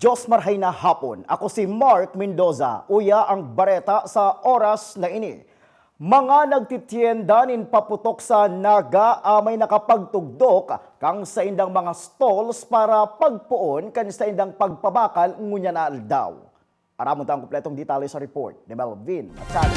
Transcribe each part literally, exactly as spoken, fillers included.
Diyos marhay na hapon. Ako si Mark Mendoza. Uya ang bareta sa oras na ini. Mga nagtitienda nin paputok sa Naga amay nakapagtugdok kan saindang mga stalls para pagpoon kan saindang pagpabakal ngunyan na aldaw. Aramon ta ang kompletong detalye sa report ni Melvin Machado.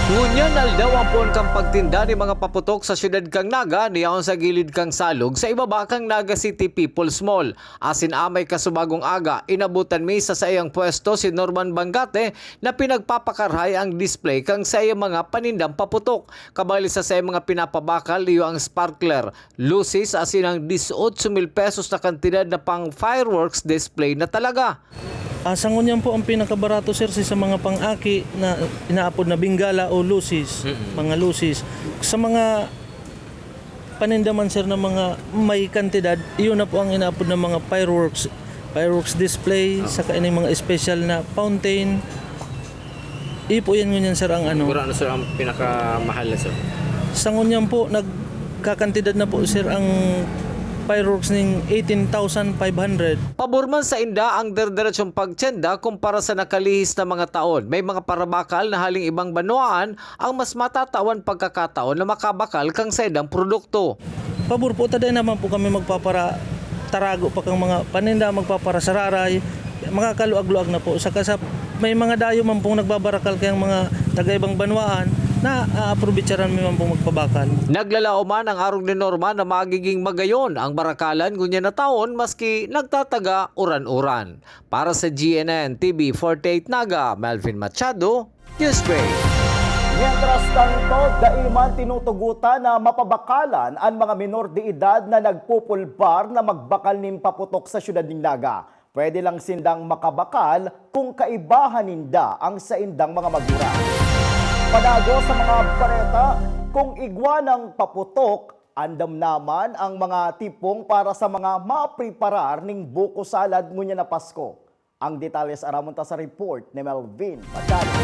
Ngunyan aldaw ang poon kan pagtinda nin mga paputok sa siyudad kan Naga, yaon sa gilid kan salog, sa ibaba kan Naga City People's Mall. Asin amay kasubagong aga, inabutan mi sa saiyang pwesto si Norman Bangate na pinagpapakarhay ang display kan saiyang mga panindang paputok. Kabali sa saiyang mga pinapabakal, iyo ang sparkler, luces, asin ang dieciocho mil pesos na kantidad na pang fireworks display na talaga. Ah, sa ngunyan po, ang pinakabarato, sir, si sa mga pang-aki na inaapod na bingala o luces, Mm-mm. mga luces. Sa mga paninda man, sir, na mga may kantidad, iyon na po ang inaapod na mga fireworks, fireworks display, Ah. saka ining mga special na fountain. Iyo po yan ngunyan, sir, ang ano. Mura na, sir, ang pinakamahal na, sir. Sa ngunyan po, nagkakantidad na po, sir, ang fireworks ning eighteen thousand five hundred. Pabor man sa inda ang derderetsong pagtiyenda kumpara sa nakalihis na mga taon. May mga parabakal na haling ibang banwaan ang mas matatawan pagkakataon na makabakal kan saindang produkto. Pabor po, ta dai naman po kami magpapara-, tarago pa kang mga paninda, magpaparasararay, makakaluag-luag na po. Saka sa, may mga dayo man pong nagbabarakal kayang mga taga-ibang banwaan na aaprobitsaran mi man pong magpabakal. Naglalaom man ang arog ni Norma na magiging magayon ang barakalan ngunyan na taon maski nagtataga uran-uran. Para sa G N N T V forty-eight Naga, Melvin Machado, Newsbreak. Mientras tanto, dai man tinutugutan na mapabakalan an mga menor de edad na nagpupulbar na magbakal nin paputok sa siyudad nin Naga. Pwede lang sindang makabakal kung kaibahan ninda ang saindang mga magurang. Padago sa mga bareta, kung igwa nang paputok, andam naman ang mga tipong para sa mga mapreparar ning buko salad ngunyan na Pasko. Ang detalye sa aramon ta sa report ni Melvin Machado.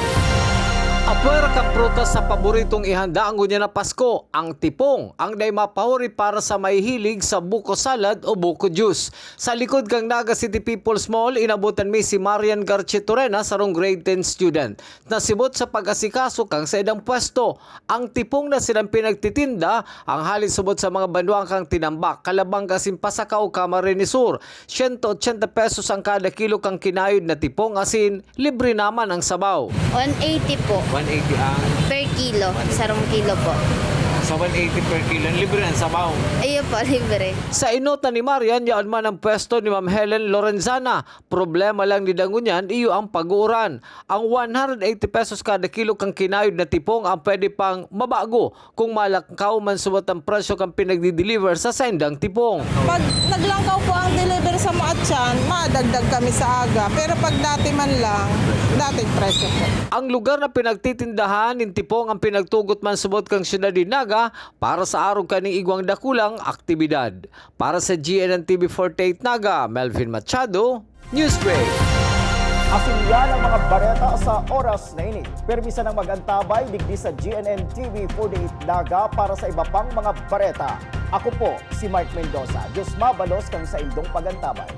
Apwera kan prutas sa paboritong ihanda ang ngunyan na Pasko, ang tipong, ang dai mapahuri para sa mahihilig sa buko salad o buko juice. Sa likod kan Naga City People's Mall, inabutan mi si Marian Garchitorena, sarong grade ten student, na sibot sa pag-asikaso kan saindang pwesto. Ang tipong na sindang pinagtitinda, ang hali subot sa mga banwaan kan Tinambac, Calabanga asin Pasacao, Camarines Sur. Siyento otsenta pesos ang kada kilo kan kinayod na tipong asin libre naman ang sabaw. One eighty po. One eighty ang Per kilo, sarong kilo po. Sa one eighty per kilo, libre ang sabaw. Iyo po, libre. Sa enotan ni Marian, yaon man ang pwesto ni Ma'am Helen Lorenzana. Problema lang ninda ngunyan, iyo ang pag-uuran. Ang one hundred eighty pesos kada kilo kan kinayod na tipong ang pwede pang mabago kung malangkaw man subot ang presyo kan pinagdi-deliver sa saindang tipong. Pag naglangkaw po ang deliver sa Maatian, madagdag kami sa aga. Pero pag dati man lang, dating presyo po. Ang lugar na pinagtitindahan nin tipong ang pinagtugot man subot kan siyudad nin Naga para sa arog kaning igwang dakulang aktibidad. Para sa G N N T V forty-eight Naga, Melvin Machado, Newsbreak. Asin yan ang mga bareta sa oras na ini. Pirmi sanang mag-antabay digdi sa G N N T V forty-eight Naga para sa iba pang mga bareta. Ako po si Mark Mendoza. Diyos mabalos kan saindong pag-antabay.